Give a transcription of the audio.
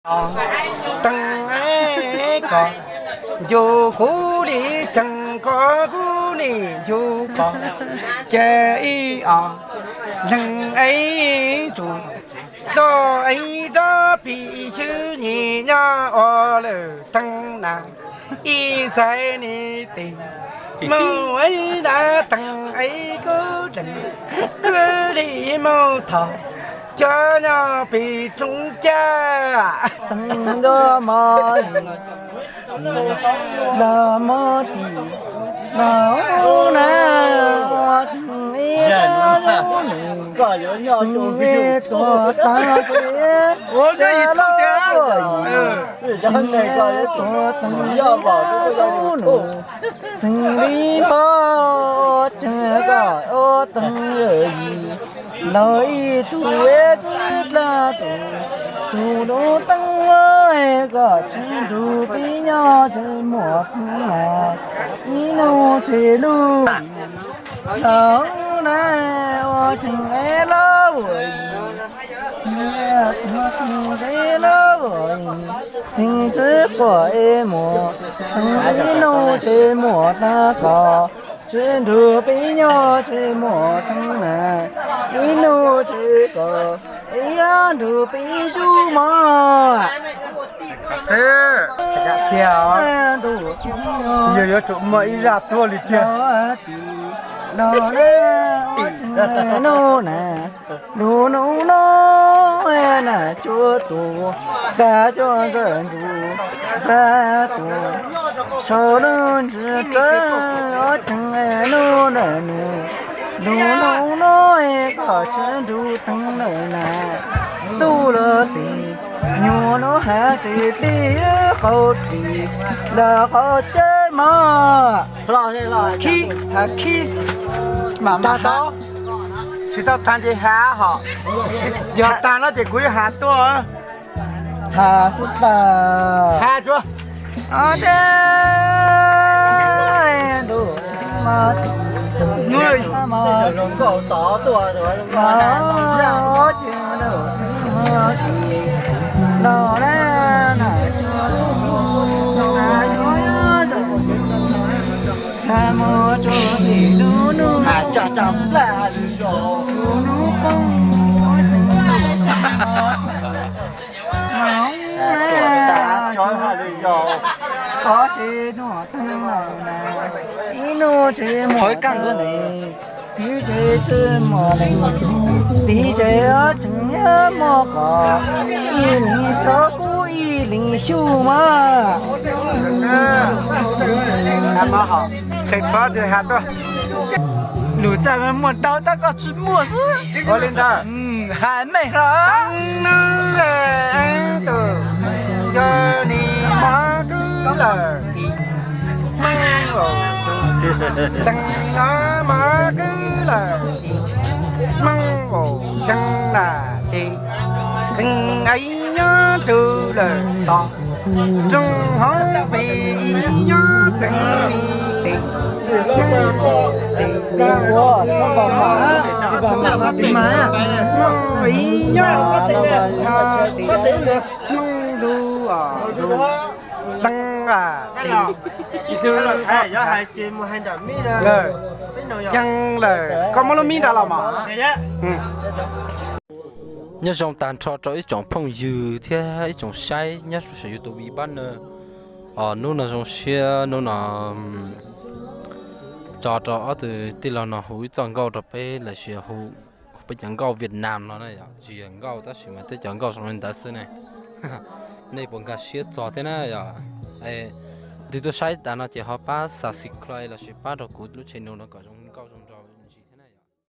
Teev es koj ncu kuv li, teev koj kuv li ncu koj, ces ib os leeg es tus toj es rov plig xwb nyias nyob ua lwm teev na. Ib ntxhais ni tis mus es na teev es kuv lees, kuv li mus thov cov nyob pem roob caj. Teev nkoj mov los mov tim los na, ua teev ib lub nws, teev es tuag tag tsev, ua lub nws, teev es tuag tag tsev lub nws, txeeg li npog tseeg kom ua teev yawm yim los ib tug es txwv dlaj txug, txug lub teeb es kom tsis nrug peb nyob tsis muaj teev na, ib nus tsis lug los na, ua tseeg es los ua yim, tseeg es tuag tag tsev los ua yim, tseeg tsis quaj es muaj teev, ib nus tsis muaj teev kom tsis nrug peb nyob tsis muaj teev na, ib nus tsis kom ib nrug peb zus mog. Xwb, tiag, yog yuav tsum muaj ib zaj tuag li tiag. Los na, ua tseeg nub na, lub nub no na, cuaj tus dag cuaj ntxawg ntxug, ntxag tus sau lub ntsis tsawb, ua tseeg nub na nws, lub nub no kom tsis nrug teev lawm na, ntuj los tim, nyuag nub hav tsis pib qau tim los qau cawb mog. Khib, hav khib, mam tag tau. Tsis tau tag ces hav hos, yog tag no ces kuv yuav hav tuaj. Hav xwb tas, hav tuaj. Qhov tsev nuam teev lawm na, ib nus tsis muaj teev, tiv tsev tsis muaj leej, tiv tsev ob tseeg nyob muaj kom ib leeg rov kub ib leeg xyu mas. Lus txaj muaj ntau tab koj tsis muaj xwb. Ua li ntawd, hais meej hlo. Tus yog ni mov kwv lawm tim, Hmoob, tus teev no mov kwv lawm tim, Hmoob ua tseeg na ces, tseeg ib nyob rau lawm tod, rau hauv pes ib nyob txeeg li tes, Hmoob ua tseeg, Hmoob ib nyob txeeg li tes, Hmoob lub, lub teev, ceev lawm, koj muab lub mib nrad los mas. Nyob zoo tag nrho rau ib tsoom phooj ywg thiab ib tsoom saib nyob saum YouTube ib pab na. Hnub no zoo siab hnub no tso rau ob tug tij laug no hu ib txoj nkauj rau peb los sis hu peb cov nkauj Vietnam no na yom, tsis yog nkauj tab sis mas tej cov nkauj zoo li ntawd xwb ne. Nej puas nkag siab txog thiab na yom? Tus twg tuaj saib tas no ces ho pab subscribe los sis pab rau kuv lub channel no kom zoo nkauj zoo